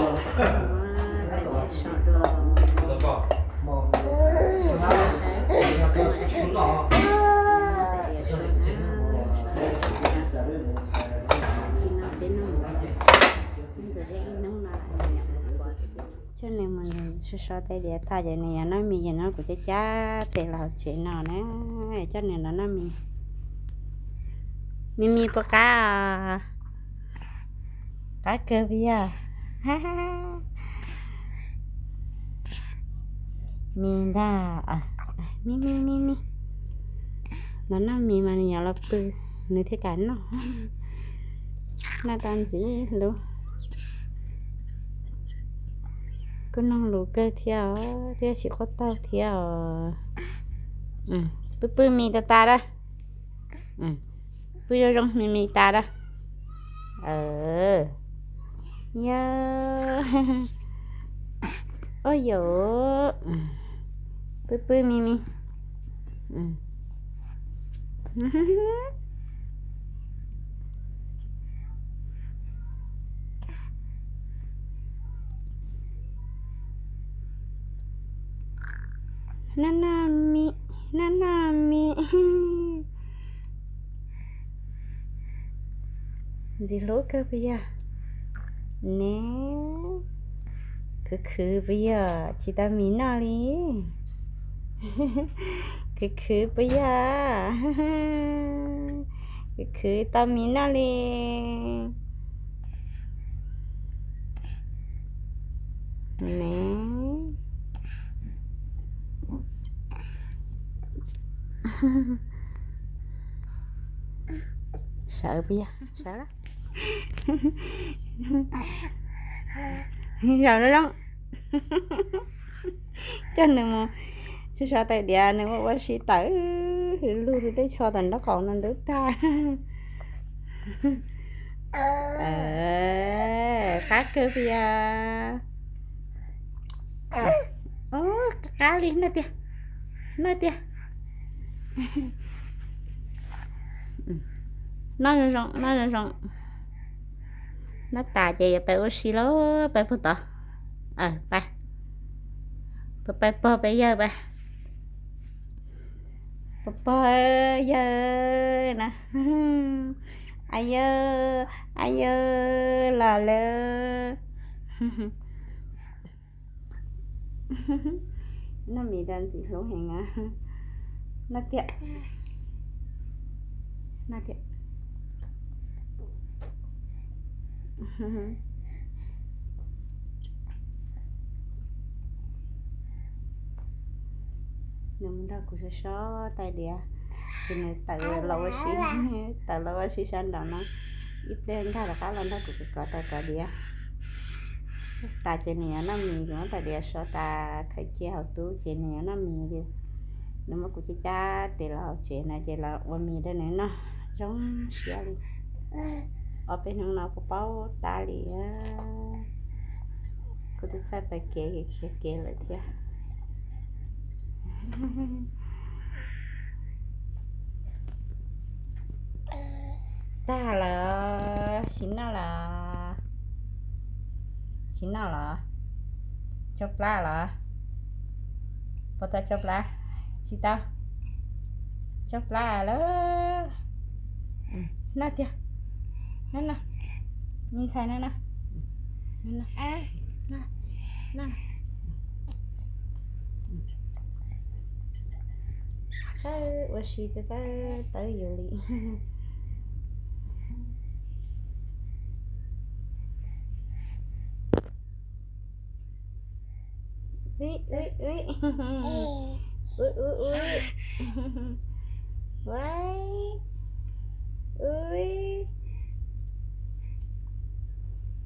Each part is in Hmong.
Coj nws mus so so tais diav tas ces nws yuav noj mis ces noj kuv cab cab tes los hauv tsev no na. Coj nws los noj mis. Mis mis puas qab? Qab kawg puas yog? Mis ntag. Mis mis mis mis. Los noj mis mas nws yuav los pw, nws thiaj kam noj. Noj tau ntxiv lus. Kuj noog lus kawg thiab os, thiab tsis quaj taug thiab os. Pw pw mis tas tas da. Pw zoo zoo mis mis tas da. Yog. Ua yuav pw pw mis mis. Noj noj mis, noj noj mis. Ntxim hlub kawg puas yog? Ne, khwv khwv puas yog? Tsis tau mis noj li. Khwv khwv puas yog? Khwv khwv tau mis noj li. Ne, sawv puas yog? Sawv lawm. Zaum zoo zoo. Coj nws mus so so tais diav, nws ua ua si tawm hws lug rau tej tsho tom nraub qaum no ntub tag. Qab kawg puas yog? Qab li, noj tiag, noj tiag. Noj zoo zoo, noj zoo zoo. Noj tas ces yuav pais ua si lauj, pais puag tod. Pais, pais pog peb yawg pais. Pog pog yawg na. Aib yawg, aib yawg los lawm. Noj mis tas ntxim hlub heev. Noj tiag, noj tiag. Nws mus nrog kuv so so tais diav, ces nws tawm los ua si, tawm los ua si sab nraum no. Ib pliag nkag rov qab los nrog kuv kov tais kov diav. Tas ces nws yuav noj mis, kuv muab tais diav so tas khaws cia hauv tub ces nws yuav noj mis. Nws muab kuv cab cab tes los hauv tsev no ces los ua mis rau nws noj zoo siab li. Ob peb hnub no kuv paub tab li. Kuv twb txawj pais kev khiav kev lawm thiab. Tag lawm, sim noj los? Sim noj los? Tsau plab los? Puas tau tsau plab? Tsis tau. Tsau plab lawm. Noj tiag. Noj, noj. Me ntxhais, noj, noj. Txawj ua si, txawj tawb yus li.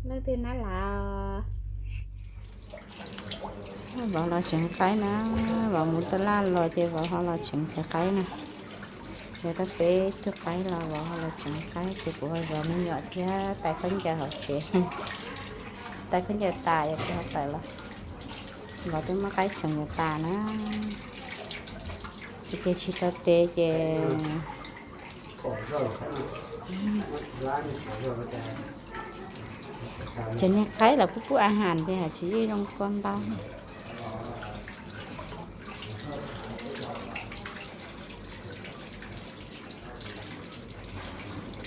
Leej twg nab laus? Vauv los tseev qaib na, vauv mus taj laj los ces vauv ho los tseev cov qaib na. Yog tab peb tug qaib los vauv ho los tseev qaib ces kuv ho zov me nyuam thiab tais khaub ncaws hauv tsev. Tais khaub ncaws tas yog kuv ho tawm los. Vauv twb muab qaib tseev yuav tas na. Ces tsis tau tes ces Cov niag qaib los kuj pub a has tias tsis yeej zoo kua ntau.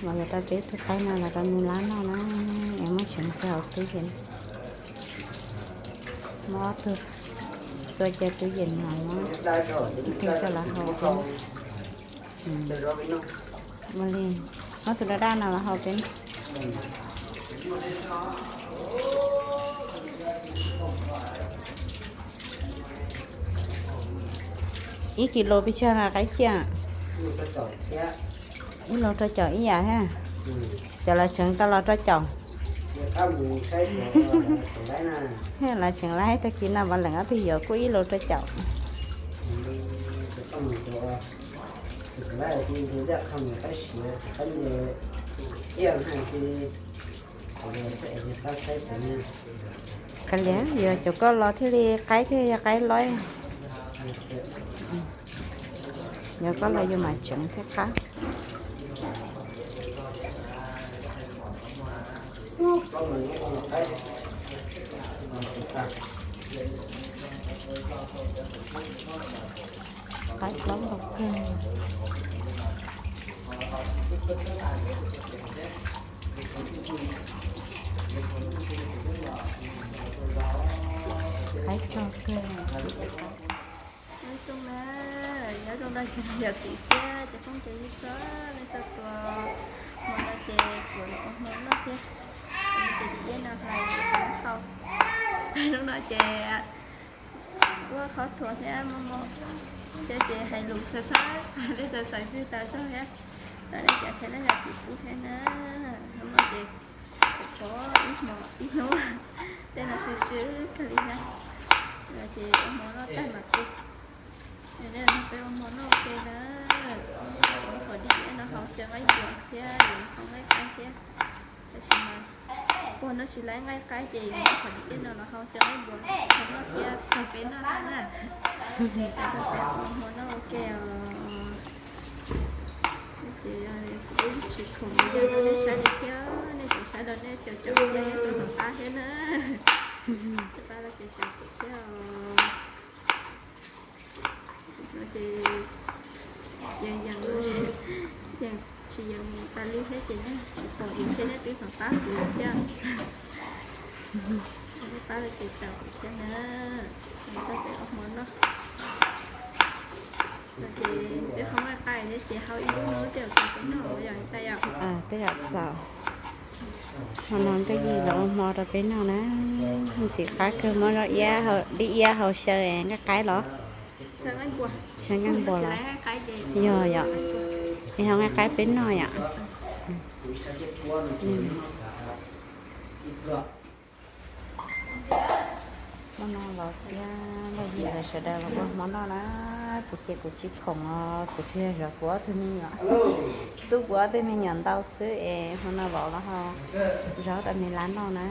Los lawv tau peb tug qaib no los rau nws lab noj na, es muab tsev cia hauv tub yees. Muab ob tug tua cia tub yees no, muab ib tug coj los hau peb. Ua li, muab tus daj daj no los hau peb. Ib kis lus pes tsawg na qaib ciaj? Ib lus rau caum ib yam thiab. Cov lawv tseem tau los rau caum. Lawv tseem laib tag kis no mas leem ob tug yuav kuj ib lus rau caum. Qab liam, yuav cov koj los thiaj li qaib thiaj yog qaib loib. Yog koj los yus mam tseev thiaj qab. Qaib plaub nkaus kawg. Qaib tsog kawg. Nyob zoo na, nyob zoo no ces yog tim thiab ces phooj ywg txhua leej txhua tus, hmo no ces kuv los ua hmo noj thiab. Ces tim thiab no hlais hau. Hnub no ces ua qhov thuam thiab mos mos thiab ces hais lus xav xav leej txhua xaiv xwb tas zog thiab. Tau nej cov saib nej yog tim pub thiab na. Hnub no ces tshuav ib hmo ib hnub, tej no swb swb kawg li thiab. Ces ua hmo noj tag mam pub. Peb ua hmo noj ua ke na, kom tim thiab no hau cov nqaij npua thiab hau nqaij qaib thiab. Tab sis mas ua no tsis laib nqaij qaib ces qhov tim thiab no los hau cov nqaij npua hau noj thiab txog peb noj thiab na. Ua hmo noj ua ke os. Ces kuv tsis khoom yog rau nej saib li thiab, nej tseem saib los nej caum caum thiab nyob rau tom qab thiab na. Tom qab los ces caum kuv thiab os. No ces yees yees, yees tsis yees tas li thiab ces nej tsis pom ces ntshe nej twb tom qab kuv thiab. Tom qab los ces caum kuv thiab na. Txoj kev ua hmo noj. Ces peb hau nqaij qaib thiab ces hau ib lub no tej zaum txaus peb noj yom, tej zaum txaus. Hmo no ntuj yig los ua hmo rau peb noj na. Ntxim qab kawg, muab zaub iab, dib iab hau xyaw nqaij qaib los. Xyaw nqaij npua los? Yog yom. Es hau nqaij qaib peb noj yom. Hmo no los thiab, ntuj yig lawv sawv daws los ua hmo noj na. Kuv ces kuv tsis khoom os, kuv tsuas yog zov kuv ob tug me nyuam, tub kuv ob tug me nyuam ntau xwb es hmo no vauv los hau zaub rau me lab noj na.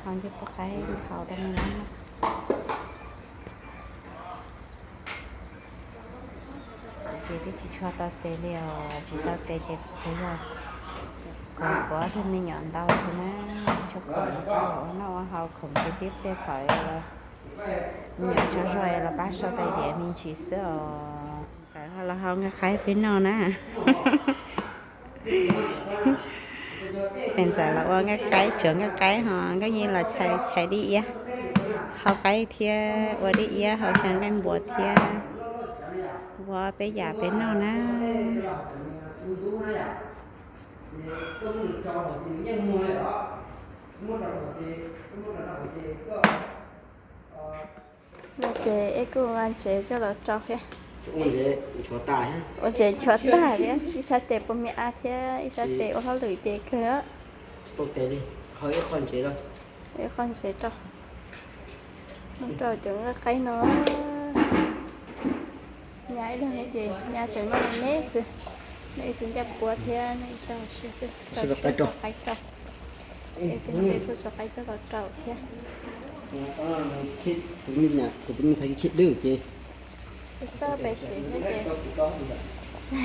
Hau ncej puab qaib hau rau me lab noj. Ces twb tsis tshua tau tes li os, tsis tau tes ces tsuas yog kuv ob tug me nyuam ntau xwb na, tsis tshua khoom ua noj ua haus, khoom ces tib pliag thaum me nyuam tsaug zog los pab sau tais diav me ntsis xwb os. Ntxawm ho los hau nqaij qaib peb noj na. Es ntxawm los ua nqaij qaib, tsuav nqaij qaib ho nkauj yig los chais dib iab, hau qaib thiab ua dib iab, hau xyaw nqaij npua thiab, ua peb yam peb noj na. No ces es kuj ua ntsev coj los rau thiab. Ua ntsev nchuav tag thiab, ib sab tes puas me ab thiab ib sab tes ua hauj lwm ces kawg. Ib qho ntsev rau, muab rau cov nqaij qaib no. Nyab ib leeg no ces nyab tseem noj me me xwb, noj ib tug ncej puab thiab noj ib sab hauv siab xwb, rau qaib rau. Es kuj rau qaib coj los rau thiab. Kuv tus me ntxhais khib dwb ces txawj pem siv thiab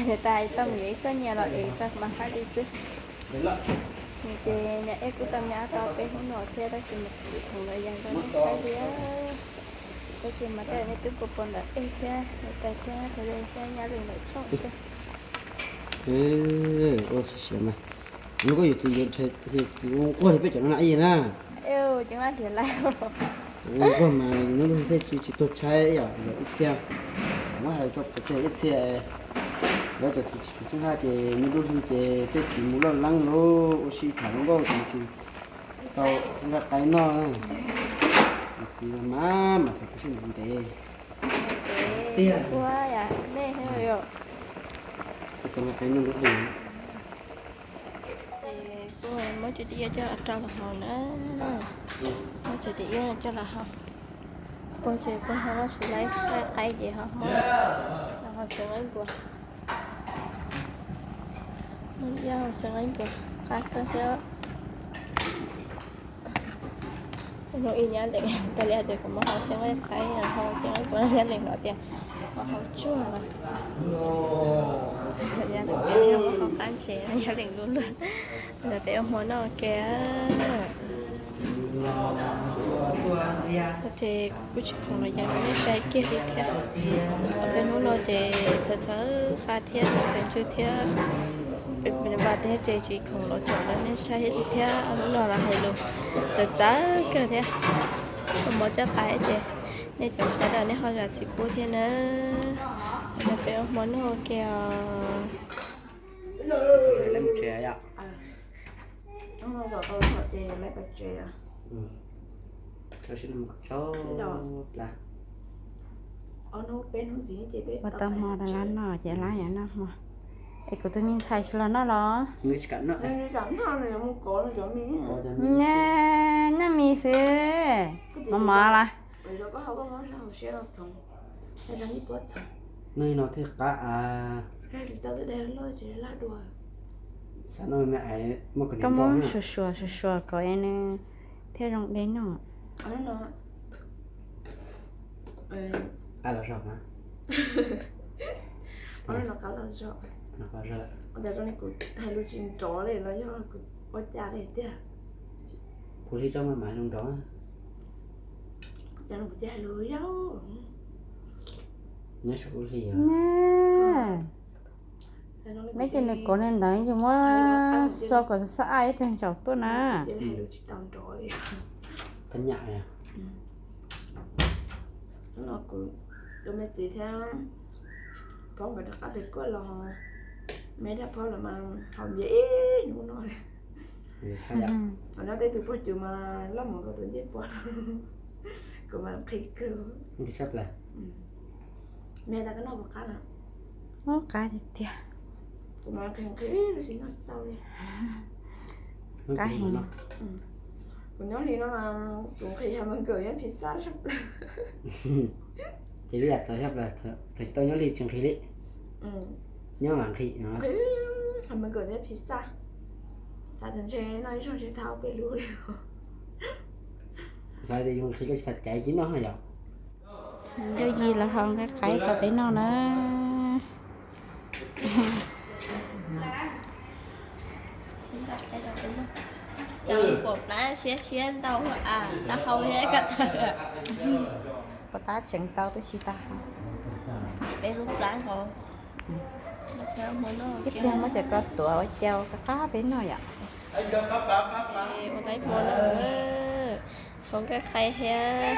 ces tas tau mus yuav ib txoj nyias los es rau mas hab li xwb. Ces niam Ej kuj tau nyab tau peb hnub no thiab, tab sis mas tsis khoom los yog rau nej saib thiab. Tab sis mas tej zaum nej twb pom pom ntawm Ej thiab niam tais thiab qhov nyab li ntawm txhob thiab. Ua tsis siav mas, hnub koj yuav txiv yuav nrhiav txiv ua nquag li peb cov no na ib yam na. Txiv ua nquag mas yus nyob nruab hli thiaj tsis tuag tshaib yom, lawv ib txhia, muab hais tso pov tseg ib txhia, lawv cov txiv tsis tshua txhawb nqa ces nyob nruab hli ces tej txiv mus loj leeb lawm ua si tham hluas nkauj ces tsis tau nqa qaib noj. Txiv mas mas xav tu siab ntev ntev tiag. Tsis tau nqa qaib noj nruab hli. Ces kuj muab cov tim iab coj los rau los haus na. Muab cov tim iab coj los haus. Puag ces puag ho muab tsis laib qaib qaib ces ho muab los haus xyaw nqaij npuas. Muab yaj haus xyaw nqaij npuas qab kawg thiab. Hnub ib nyab lees tas li tias kuv muab haus xyaw nqaij qaib, haus xyaw nqaij npuas, nyab lees no tias muab haus tsuag no. Nyab lees muab haus qab ntses, nyab lees luag luag. Ntawd peb ua hmo noj ua ke. Ces kuv kuj tsis khoom los yog rau nej saib kiag li thiab. Tau peb hnub no ces txhawv txhawv qab thiab txhawv ntswg thiab. Peb vas thiab ces tsis khoom los tsom rau nej saib li thiab. Hnub no los hais lus txawv txawv kawg thiab. Ua mov coj qab ces nej cov sawv daws nej ho zam txim pub thiab na. Peb ua hmo noj ua ke os. Ua tau hmo rau lab noj ces lab yuav noj hmo. Es kuv tus me ntxhais tsis los noj los? Noj mis xwb. Mov mov las. Noj no thiaj qab. Koj muab suav suav suav suav kom es nws thiaj zoo de noj. Qab los zog. Qab los zog. Kuv hais lus tsis nrov li los yog kuv ua cas li tiag. Kuv hli rau mas mas hais lus nrov. Cas kuv cia hais lus yau. Nyob saum lub hli. Neb ces nws kov nws ntawd yus muab so kom xab ab ib pliag ntsaum tuaj na. Tsis tau nrov li. Qab nyam. Hnub no kuv tus me txiv thiab phob nkawd rov qab pem kuaj los, me thiab phob los mas haus npias ib hnub no li. Nyob tej tug puag cus mas loj mus nkaus tus ncej puas, kuv mas nqhis kawg. Me tas koj noj puas qab na? Qab tiag tiag. Kuv mas nqhis nqhis los sis noj tsis tau li. Qab heev. Kuv nyob li no mas kuv nqhis hais mas nkawm nyob phis xaj sab plaws. Nqhis li yam txawv sab plaws, txawv tsis tau nyob li tsis nqhis li. Nyob mas nqhis. Hais mas nkawm nyob phis xaj, xav tias ntshe noj ib zaug ntshe thau peb lub li. Xav tias yus nqhis koj tsis xav caiv cia noj yom. Yog yim los haus nqaij qaib rau peb noj na. Cov puas plab siab siab ntau, tau hau thiab ko taw. Puas tab tseev tau twb tsis tau hau. Peb lub plab nkaus. Ib pliag muab cov ko tuav ua cau qab qab peb noj yom. Ua tau ib hmo no, hau nqaij qaib thiab.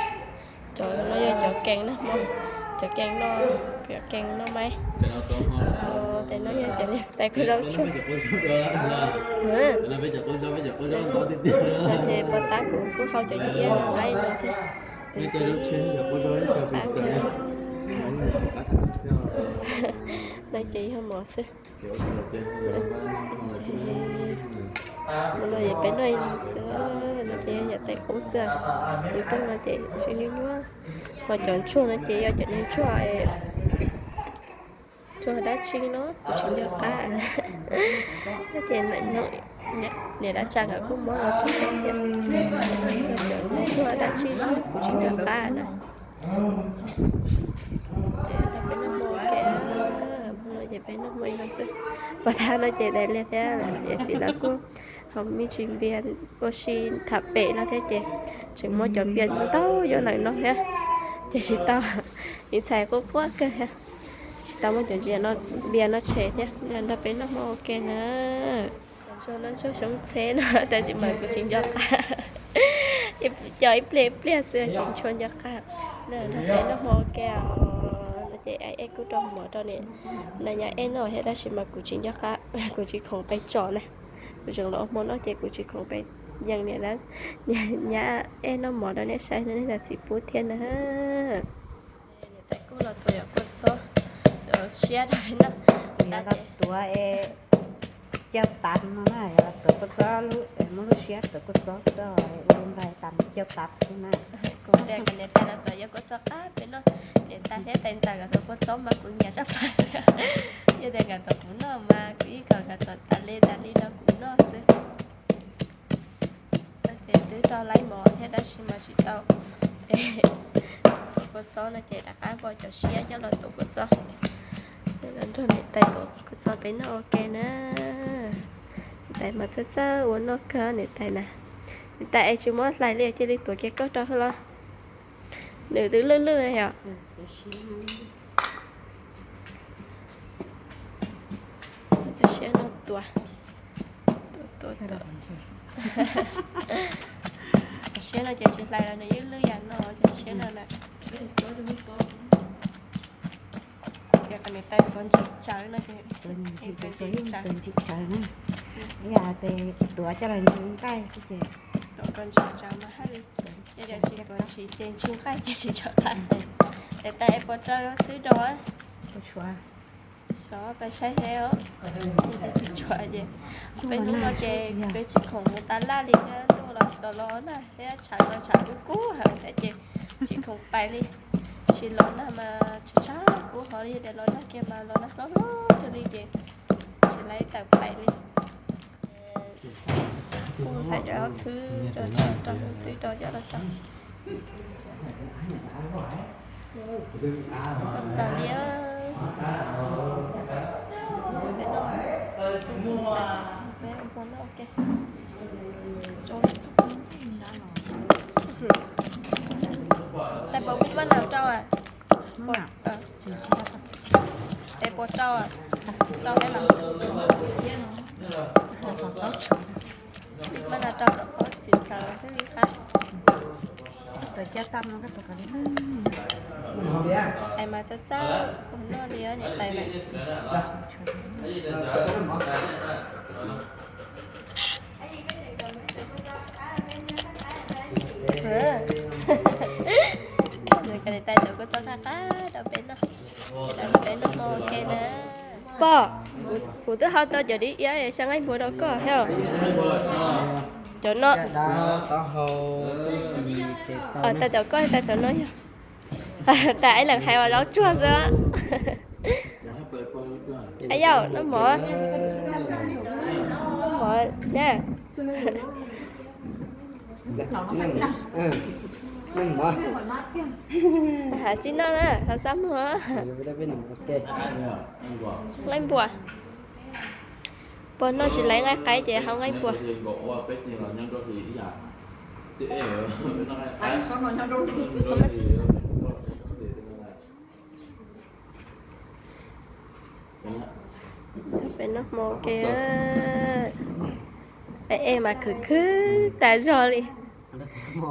Cov no yog cov kees na, cov kees no, cov kees no mas. Ces no yog cov niag tais qaub zaub tshuaj. Ces puas tab kuv kuj hau cov niag iab no qaib no thiab. No ces yog mov xwb. Mus no ces peb noj ib xwb, no ces yog yam tais qub xwb. Kuv rooj no ces tsis nyuaj nyuaj, ho cov ntsuag no ces yog cov niag ntsuag, ntsuag dab tsi no kuv tsis nco qab. Ces niam dab tsa nkawd kuj muab los thiab, cov ntsuag dab tsi no kuv tsis nco qab na. Peb noj hmo ua ke, hmo no ces peb noj hmo ib no xwb. Puas tab no ces dai liaj thiab, yawm txiv lawv kuj Ho me ntsis npias ua si tham pem no thiab ces tseem muab cov npias ntau yuav ntawm no thiab. Ces tsis tau, ib txhais quaj quaj kawg thiab, tsis tau muab cov ntsia npias no tshem thiab. Nrog peb noj hmo ua ke na. Ntsuag no ntsuag xyoob txheb no tab sis mas kuv tsis nco qab, coj ib pliag ib pliag xwb tsis ntshua nco qab. Nrog peb noj hmo ua ke os. No ces Ej kuj rau mov rau niam Nab Ej noj thiab tab sis mas kuv tsis nco qab, kuv tsis khoom pes tsom na. Kuv tseem los ua hmo noj ces kuv tsis khoom pes yees niam Nab Ej noj mov rau nej saib no, nej zam txim pub thiab na. Niam tais kuj los tuav cov kua txob siab rau peb noj. Tuav cau tav no na, yog los tuav kua txob, muab lub siab tuav kua txob xwb, ua li npais tas cau tav xwb na. Kuv tias kom niam tais los tuav cov kua txob qab peb noj, niam tais thiab tais ntxawm nkawd tuav kua txob mas kuv nyiam tshaj plaws. Yog tias nkawd tuav kuv noj mas kuv yeej kom nkawd tuav tas li tas li rau kuv noj xwb. Ces twb rau laib mov thiab tab sis mas tsis tau tuav kua txob no ces rov qab npau cov siab coj los tuav kua txob. Los nrog niam tais tuav kua txob peb noj ua ke na. Niam tais mas txawj txawj ua noj kawg niam tais na. Niam tais es tsis muab hlais li cia li tuav kiag koj rau hauv los. Nws twb lwj lwj yom. Cov siab no tuav, tuav, tuav. Cov siab no ces tsis hlais los nws yeej lwj yam no, cov siab no na. Ces kom niam tais tuav ntsim tsawv no ces, tuav ntsim tsawv na. Ib yam tes tuav coj los ntsis nqaij xwb ces, tuav kom ntsim tsawv mas haj li. Yog tias tsis tuav ntsim ces ntsis nqaij ces tsis tshua qab. Niam tais es puas rau xwb rau. Xyov peb saib seb os. Tsis tshua ces peb hnub no ces peb tsis khoom mus tas laj li thiab, ntuj los los los nag thiab tshav los tshav kub kub heev thiab ces tsis khoom pais li. Tsis los nag mas tshav tshav kub hov li, yog tias los nag kiag mas los nag hlob hlob kawg li ces tsis laib tawm pais li. Kuj hlais cov xwb rau, xwb rau coj los rau. Tau li. Tais puas maj nau rau? Tais puas rau? Rau thiab los? Maj nau rau kom qab tsis txaus xwb li qab. Tais mas txawj txawj ua noj li niam tais lawm. Niam tais tuav kua txob qab qab rau peb noj, rau peb noj hmo ua ke na. Pog, kuv twb hau tau cov dib iab xyaw nqaij npua rau koj thiab. Cov no. Tais cov koj, tais cov no yog. Tais ib leeg hais ua zaub tsuag xwb. Yau, noj mov. Noj mov na. Noj mov. Has tsis noj na, ho txaj muag. Nqaij npua. Puas noj tsis laib nqaij qaib ces hau nqaij npua. Peb noj hmo ua ke. Ej mas khwv khwv tas zog li.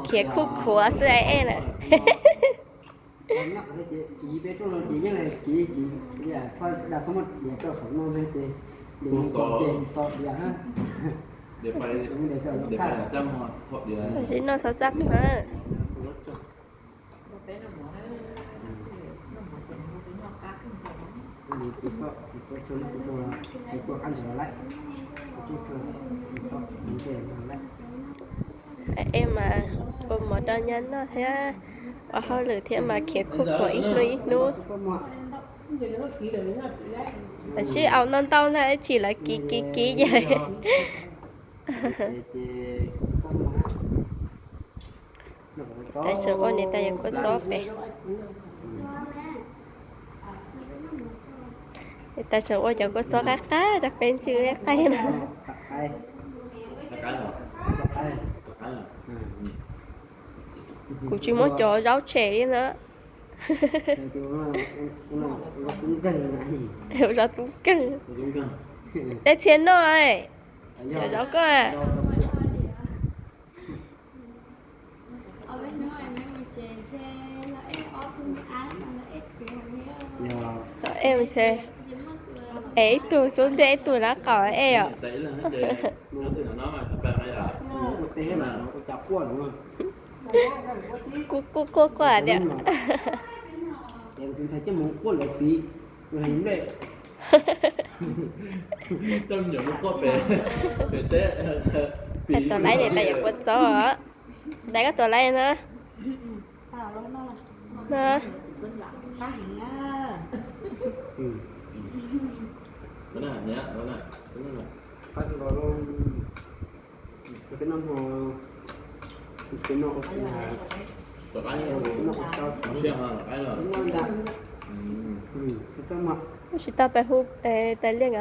Khiav khuj khuav xwb ej na. Tab sis noj txhob txaj muag. Ej mas ua mov rau nyab noj thiab ua hauj lwm thiab mas khiav khuj khuav ib hnub ib hnub. Tab sis au ntau ntau ntag, ib chim lawv kiv kiv kiv ces. Tais tseem ua niam tais cov kua txob pem. Niam tais tseem ua cov kua txob qab qab rau peb ntsw qaij na. Kuv tsis muab cov zaub tshem li na. Ua zaub tub nkeeg. Tej txhia noj, cov zaub koj. Es ib tug xub ntiag ib tug nraub qaum es os. Kuj quaj quaj tias. Tus laib ne tas yuav puas txob. Dais koj tus laib na. Tsis tau peb hu tais liaj a.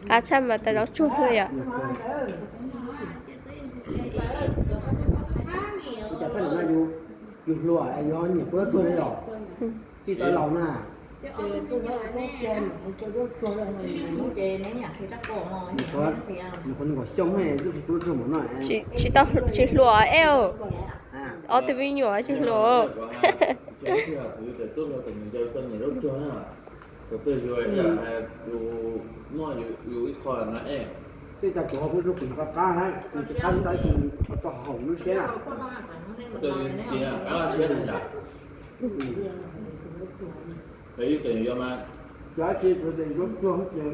Qab tshaj mas tais zaub tsuag xwb yom. Yus hluas yus nyiam kua tsuag li os. Tij tau laus na. Nws qhov nws nkaum xyoo tub tsis kua tsuag mov no. Tsis tau, tsis hluas es. Ob tug me nyuam tsis hluas. Tej tas kuv ho pub rau kuv qab qab, kuv tsis qab ntawd xwb, tau haum lub siab na. Cov tsis kuv tes zaub tsuag ces,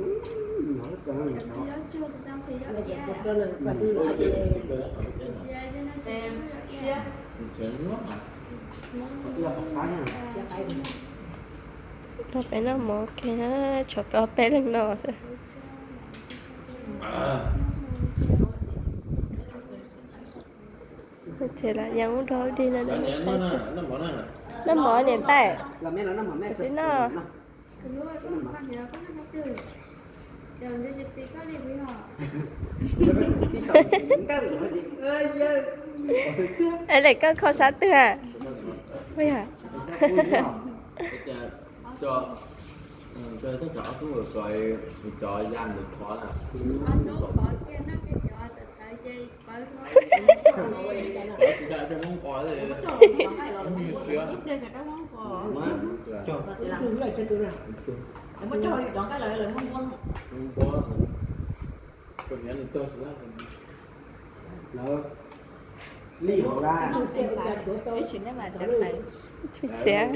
peb noj mov ua ke, tshuav peb ob peb leeg no xwb. Ces lam yeej ub rau dig no, noj mov niam tais, tab sis noj. Es lem koj kho sab twg a? Tsis txiav.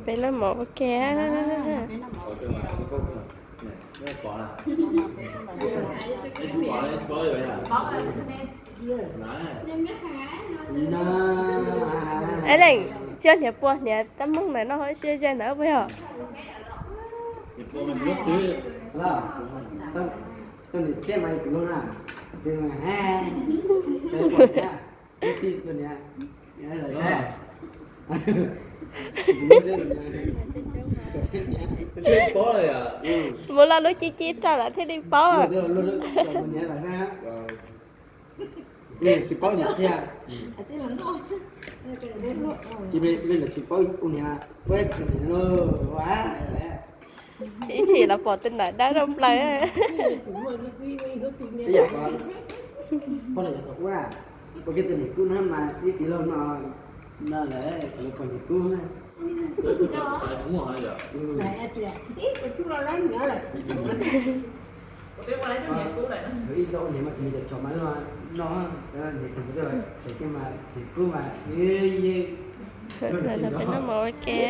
Peb noj mov ua ke. Es leej tsis hniav pua hniav tab meeg ntawm no siab ze ntawd puas yog? Mus lo lub ci ci rau lawm thiaj li paub. Tsis paub niam thiab. Tsis paub ua niam, peb tsis niam lauj. Ib chim los pom tus ntawm dab rau plaws. Ib yam ko, poj niam thaum ub na, ua kiag tus niam kub na mas ib txiv laug no, no lawm lawv poj niam kub na. Ib zaug niam mas tsis tshua mas no, niam tseem txawm tias mas niam kub mas, peb noj mov ua ke.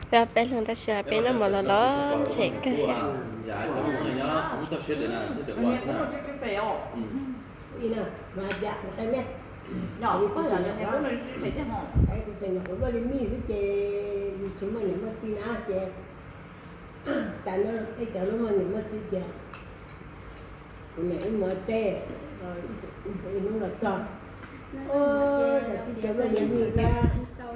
Peb peb leeg tab sis peb noj mov los los ntshe kawg. Ces yus tsis muaj niam muaj txiv na ces tas no peb cov lub muaj niam muaj txiv ces kuv niam wb mus ua teb, ib hnub los txog, cas tsis cov luaj li nyiaj thiab.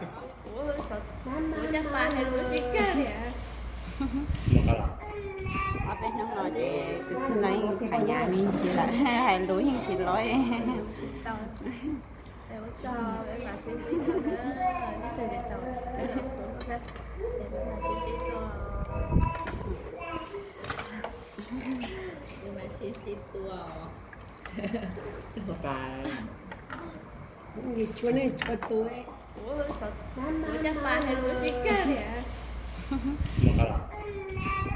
Kuv coj pas hais lus tsis kawg li. Ob peb hnub no ces tus tij laug yeej hais nyab me ntsis lawm, hais lus yeej tsis loj. Tsuav neeg tsuav tus. Kuv coj pas hais lus tsis kawg li.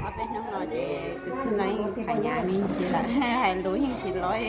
Ob peb hnub no ces tus tij laug yeej hais nyab me ntsis lawm, hais lus yeej tsis loj.